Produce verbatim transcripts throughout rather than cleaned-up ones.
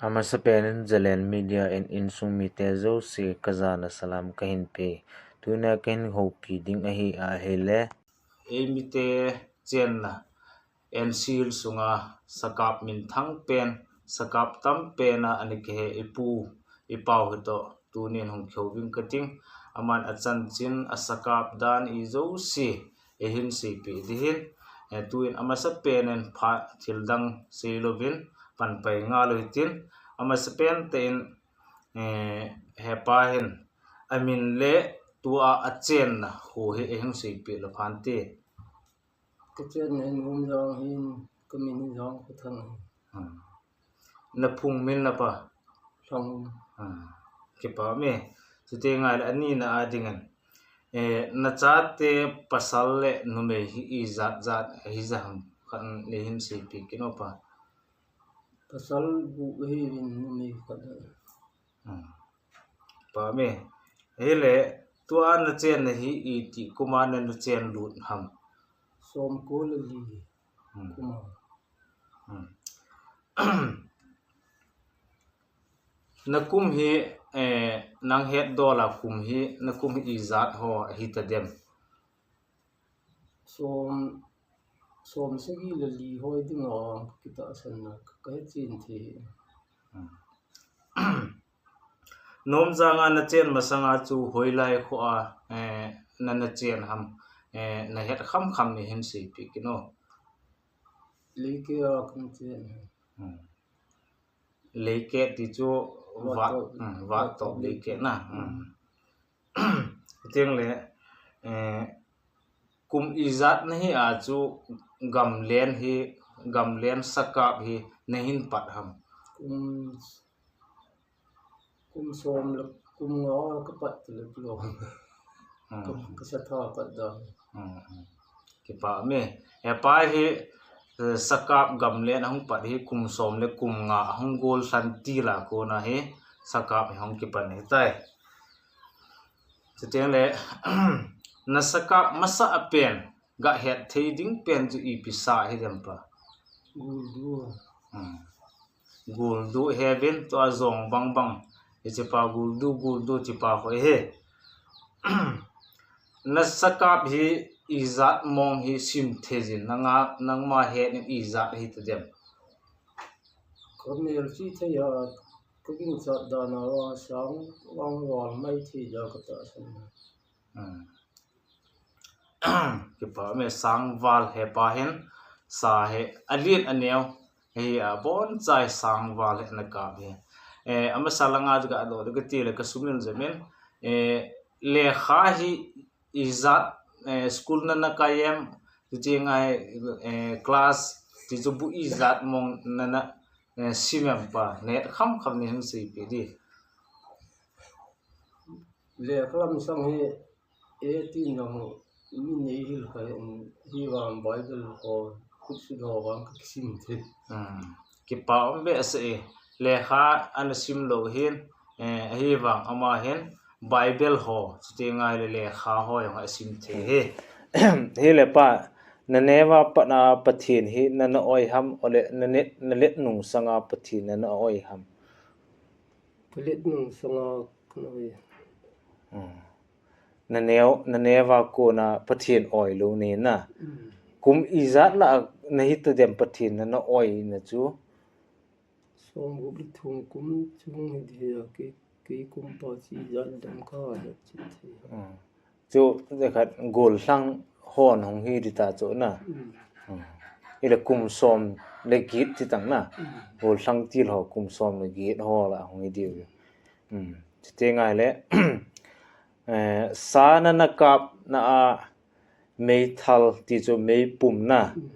Amasapen in Zalen Media in insung mite jouse kajana salam kahin pe. Tuna kahin houpi ding ahi ahile, eimite chenna N C Hills sunga sakap minthang pen, sakap tam pen a ana kihe ipu, ipau hitoh tunin hung kihou ving kating. Aman achanchin asakap dan ijouse eihin seipeh ding ahin, eh, tuin amasapen in phat thildang seilouvin panpai ngal u hitin, amasapen tah in, eh, hepa hin amin le tua achenna kho hi eihin seipeh lou phante. Kachenna hi Nomjang hin, kamin hi Jangkhothang ahi. Hmm. Naphung min napa? Lhang. Hmm. Kipa me. Chuti ngaile anina a dingin, eh, nachate pasal le numei hi ijat jat ahi jeh ham khat neihin seipeh kit un pa. Pasal gup ahiuvin numei khat. Hmm. Kipa me. Hile, tua nachenna hi iti kuma nana chen lut ham? Somko le li. Hmm. Kuma. Hmm. Nakum hi, eh, nang hetdola kum hi, nakum hi ijat ho ahitadem? Som, som sagi le li hoi dinga kitahsanna kahetchen thei. Hmm. Nomjang a nachen masanga chu hoilai kho a, eh, nana chen ham, eh, nahet khamkham neihin seipeh kit un. Leikeh a kana chen. Hmm. Leikeh ti chu Vattop. Vat, hmm, Vattop Leikeh na. Hmm. Teng le, eh, kum ijat nahi a chu gamlen hi, gamlen sakap hi nahin pat ham? Kum, kum som le kum nga kapat le lou. Hmm. Ka, kasatha pat dan. Hmm, hmm. Kipa me. Hepa hi, eh, sakap gamlen ahung pat hi kum som le kum nga ahung gollhan til a kona hi sakap hi hung kipan ahitai. Chuteng le, nasakap masa a pen, gahet thei ding pen chu ipi sa hidem pa? Guldu. Hmm. Guldu heuvin tua jong bangbang. Hichepa guldu, guldu tipa hoi he. Nasakap hi ijat mong hi sim thei jin, nanga, nangma het in ijat hitadem? Kamelchih thei a, kaginchat dan a vang sang, vang val mai thei dia katahsan. Hmm. Kipa me, sangval hepa hin, sa hi alen aneo, hi abonchai sangval hi ana kap hi. Eh, amasa langa kadoh ding kati le kasumil jep in, eh, lekha hi ijat, eh, school nana kai em, chuti ngai, eh, class, ti chu bu ijat mong nana, eh, sim em pa, nahet khamkham neihin seipeh ding. Lekha lamsang hi, eh, tin jong, mi neihil kha, hi vang Bible ho, khut sut ho vang kakisim thei. Hmm. Kipa um behseh e. Lekha ana sim lou hin, eh, ahivang ama hin Bible ho, chuti ngai le lekha ho jong asim thei hi. Hile pa, naneo a pat a Pathen hi nana oi ham, ole nane-, nalet nung sanga Pathen nana oi ham? Kalet nung sanga kana oi. Hmm. Naneo, naneo a kona Pathen oi lou nina. Hmm. Kum ijat lah a nahitadem Pathen nana oina chu? Som gup le thum kum chung hi dia, kei, kei kum pa chu ijat dam kahet thei. Hmm. Chu, dekhat, gollhang hon hung hi ding ta chu na. Hmm. Hmm. Hile kum som le get ti tang na. Hmm. Gollhang til ho kum som le get ho lah hung hi diu. Hmm. Chuti ngai le, eh, sa nana kapna a meithal ti chu meipum na. Hmm.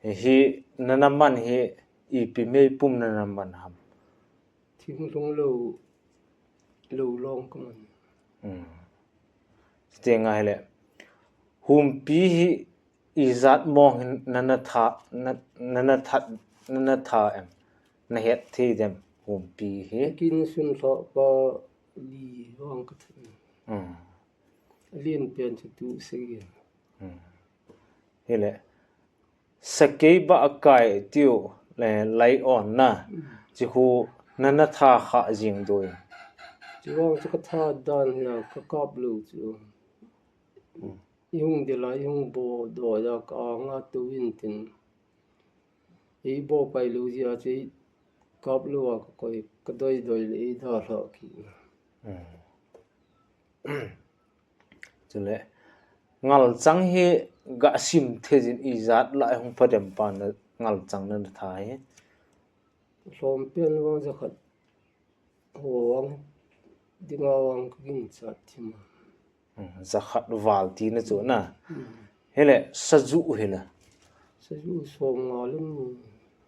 Hi nana man hi ipi meipum nana man ham? Thinglhung lou, lou long kaman. Hmm. Chuti ngai le, humpi hi ijat mong hin nana tha, na, nana that, nana tha em? Nahet thei dem humpi hi? Kin sun lha pa li vang kathat. Hmm. Alen pen chu tu sagi. Hmm. Hile, sakei ba akai tiu le lion na. Hmm. Chi khu Na, na tha kha jing doi. Chuvang chu ka tha dan hi a ka kap lou chu. Hmm. Ihung dila, ihung bo do ya ka anga tu in tin. Ei bo pai lou jia chu ei kap lou a ka koi, ka doi doi le ei da hla ki. Hmm. Chule, ngalchang hi ga sim thei jin ijat la hung pha dem pa na ngalchang na tha hi. Lhom pen vang jakhat ho vang dinga vang ka gin chat thim. Hmm, jakhat val ti na chu na. Hmm. Hele, saju hela. Saju som nga lum ni.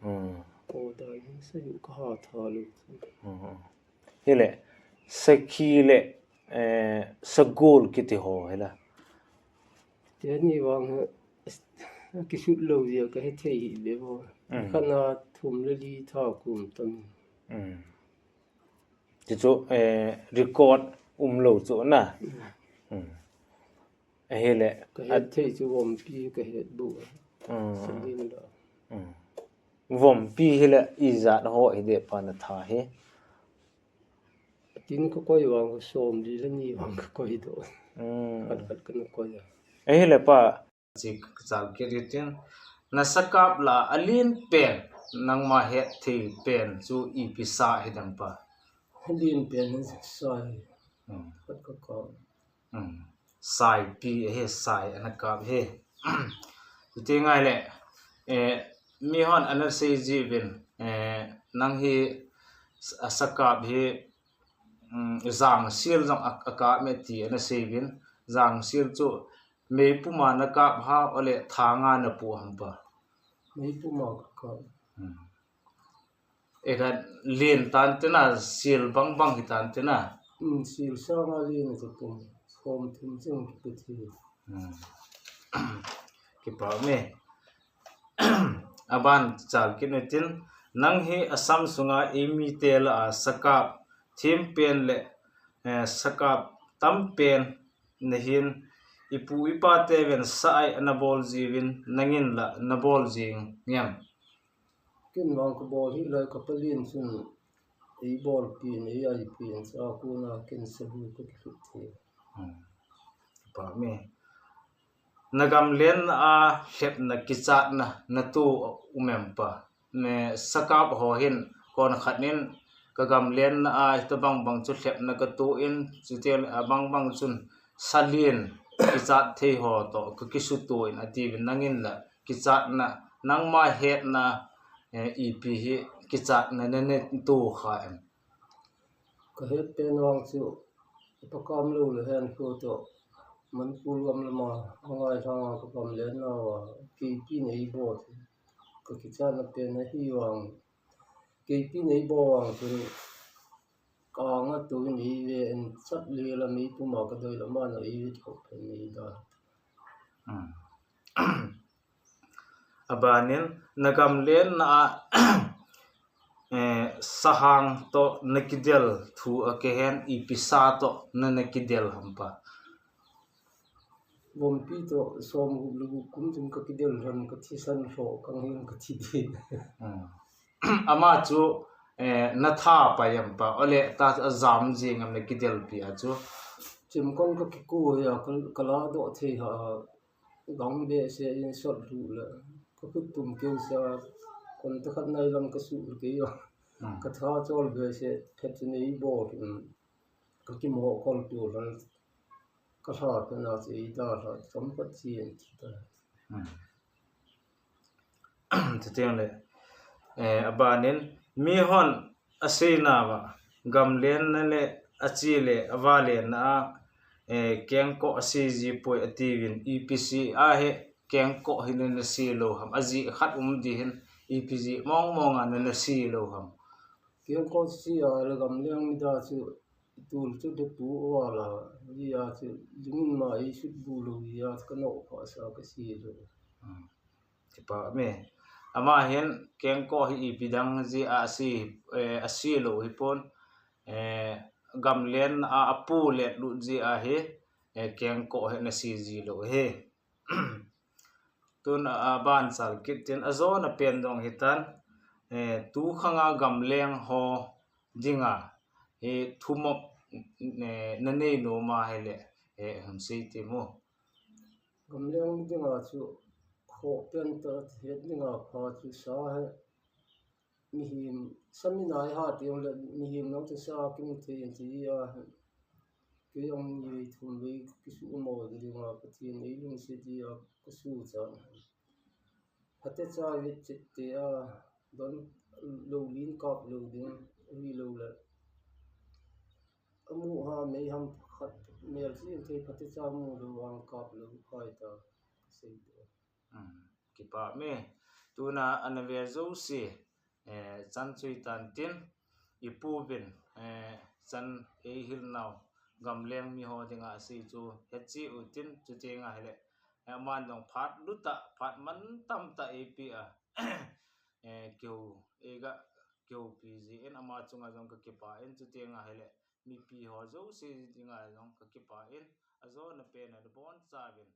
Hmm. Ko dai saju ka ha tha lu. Hmm. Hele, sakhi le, eh, sagol kiti ho hela. Te ni vang he, kisut lou jia ka he thei hi le bo. Mm. Khana thum le li tha kum tam. Mm. Ti chu, eh, record um lou chu na. Mm. Mm. Ahile, ka he thei chu vompi ka he bu. Mm. Sagin la. Mm. Vompi hile ijat ho hi de pa na tha hi. Tin ka koi vang ka som li le ni vang ka koi do. Hmm. Khat khat ka na koi a. Ahile pa. Chi ka chal kit tin. Na sakap la a lien pen, nangma het thei pen chu ipi sa hi dam pa. A lien pen na sai. Hmm. Khat ka ka. Hmm. Saipi he sai ana kap he. Ti ngai le. Eh, mi hon ana sei ji vin. Eh, nang hi a sakap hi, um, jangsil jong a, a kap me ti ana sei vin. Jangsil chu meipuma na kap ha ole thanga na pu ham pa. Meipuma ka kap. Hmm. Ekha lien tan te na, sil bang bang hi tan te na. Hmm, sil sanga lien chu pum. Som thum chung ki pu thi. Hmm. Kipa me. Aban chal kit nu tin, nang hi Assam sunga eimi te la a sakap thim pen le, eh, sakap tam pen na hin ipu ipa te ven sa ai ana bol ji vin nangin la na bol jing ngem. Kin vang ka bol hi lai ka palin chun ei bol pin, ei ai pin, sa ku na kin sa bu ka ki sut the. Hmm. Pa me. Na gamlen a hlepna kichatna na tu um em pa. Ne sakap ho hin kon khat nin ka gamlen a hita bang bang chu hlepna ka tu in, chuti a bang bang chun salin kichat thei ho to ka kisutu in ati vin nangin la kichatna, nangma hetna, eh, ipi hi kichatna na ne tu kha em? Ka het pen vang chu, pakam lou le hen khu to, Manipur gam lama, angai thang a ka gamlen na va, kipi nei bo. Ka kichatna pen na hi vang, kipi nei bo vang chu, ka nga tu nei ve en chat le la meipuma ka doi la ma na ei ve thok pen nei da. Hmm. Abanin, na gamlen na a, eh, sahang to na kidel thu a ke hen ipi sa to na na kidel ham pa. Vompi to som gup lu gup kum chun ka kidel ham ka thisan lho ka ngim ka thi din. Hmm. Ama chu, eh, na tha pa yam pa, ole ta chu a jam jing am na kidel pi a chu. Chim kon ka kiku ya, ka, ka la do thei ha, gang be se in sot lu la. Ka kut tum keu sa, kon ta khat nai lam ka su ke yo. Hmm. Ka tha chol be se, phet nei bo, um, ka kimo kol tu la. Ka hla ka na che i da hla, chom pat chi en ti ta. Hmm. Chutiang le, eh, abanin, mi hon a sei na va, gamlen na le, a chi le, a valen na a, eh, kengko a sei ji poi a ti vin, ipi si a he, kengko hi na na sei lo ham, a ji khat um di hin, ipi ji mong mong a na na sei lo ham. Kengko si a le gamlen mi da chu, Tul chu de pu wa la, ya chu, lingin ma i sut bu lo, ya ka no pa sa ka si lo. Hmm. Kipa me. Ama hin, kengko hi ipi dang ji a si, eh, a si lo hi pon, eh, gamlen a, a pu let lut ji a hi, eh, kengko hi na si ji lo hi. Tun a, a ban chal kit tin a jona pen dong hi tan, eh, tu khanga gamlen ho, dinga, eh, thumop, eh, nanei nom ahile, eh, hung sei temo. Gamleng dinga chu khoh pen ta het dinga pha chu sa he mihem, sa minai ha teng le mihem nang chu sa kimu thei in ti a, kei jong ni vei thum vei kisumo dinga Pathen eilungset dia kasuchat. Phatecha vei chet te a, don lou lin kap lou ding, hilou le amu ha meiham khat mel chi in thei phatecha mu lou vang kap lou khai ta, sei te. Hmm, kipah me. Tuna ana ve jouse, eh, chan chu hitan tin, ipu vin, eh, chan eihil nau, gamleng miho dinga asei chu hetcheh utin, chuteng ahile, eh, aman jong phat lut a, phat mantam tah eipe a, eh, kihou, eiga kihoupi jin, ama chunga jong kakipah in, chuteng ahile mipi ho jouse dinga jong kakipah in, ajona pen a nabonchauvin